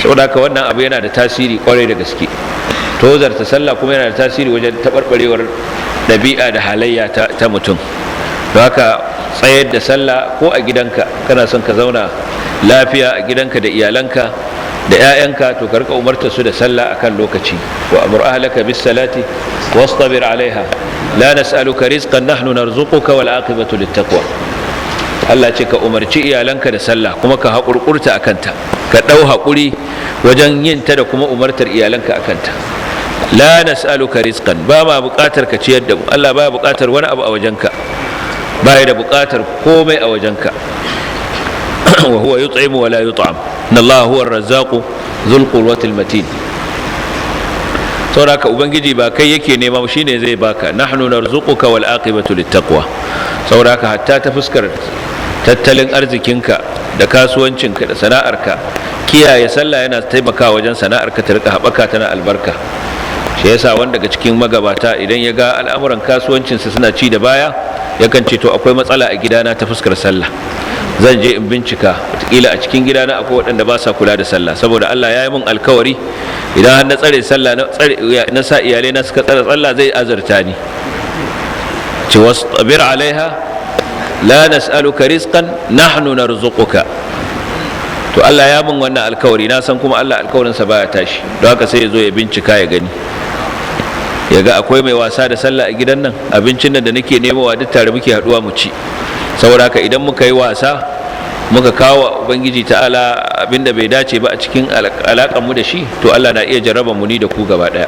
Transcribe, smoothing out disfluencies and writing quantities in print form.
Saboda haka wannan abu yana da tasiri kwarai da gaske. Tozarta sallah kuma yana da tasiri wajen taɓarɓarewar ɗabi'a da halayya ta mutum. Don haka tsayar da sallah ko a gidanka, kana son ka zauna lafiya a gidanka da iyalanka da 'ya'yanka, to ka rika umarta su da sallah akan lokaci. Wa amur ahlaka bis salati wastabir alaiha, la nas'aluka rizqan, nahnu narzuquka, wal aqibatu lit taqwa. Allah ce ka umarci iyalanka da sallah kuma ka haƙurƙurta a kanta, ka ɗau haƙuri wajen yin ta da kuma umartar iyalanka a kanta. La nas'aluka rizqan, ba ma buƙatar ka ciyar da mu. Allah baya buƙatar wani abu a wajenka, baya da buƙatar komai a wajenka. Wa huwa yut'imu wa la yut'am, inna Allah huwa ar-razzaqu dhul quwwati matin. Saboda haka Ubangiji ba kai yake nema, shine zai baka. Nahnu narzuquka wal aqibatu littaqwa. Saboda haka hatta ta fuskar tattalin arzikinka da kasuwancinka da sana'arka, kiyaye sallah yana taimakawa wajen sana'arka ta rika haɓaka tana albarka. Shi yasa wanda daga cikin magabata, idan ya ga al'amuran kasuwancinsa suna ci da baya, yakan ce, "To, akwai matsala a gidana ta fuskar sallah. Zan je in bincika, wataƙila a cikin gidana akwai waɗanda ba sa kula da sallah, saboda Allah ya yi min alkawari, idan har na tsare sallah, na tsare, na sa iyalai na suka tsare sallah, zai azurta ni." Ce wastabir alaiha, la nas'aluka rizqan, nahnu narzuquka. To, Allah ya min wannan alkawari, na san kuma Allah alkawarinsa baya tashi. Don haka sai ya zo ya bincika ya gani, ya ga akwai mai wasa da sallah a gidan nan. Abincin nan da nake nemowa, duk tare muke haduwa mu ci. Saboda haka idan muka yi wasa, muka kawo Ubangiji ta'ala abinda bai dace ba a cikin alakan mu da shi, to Allah na iya jarraba mu ni da ku gaba daya.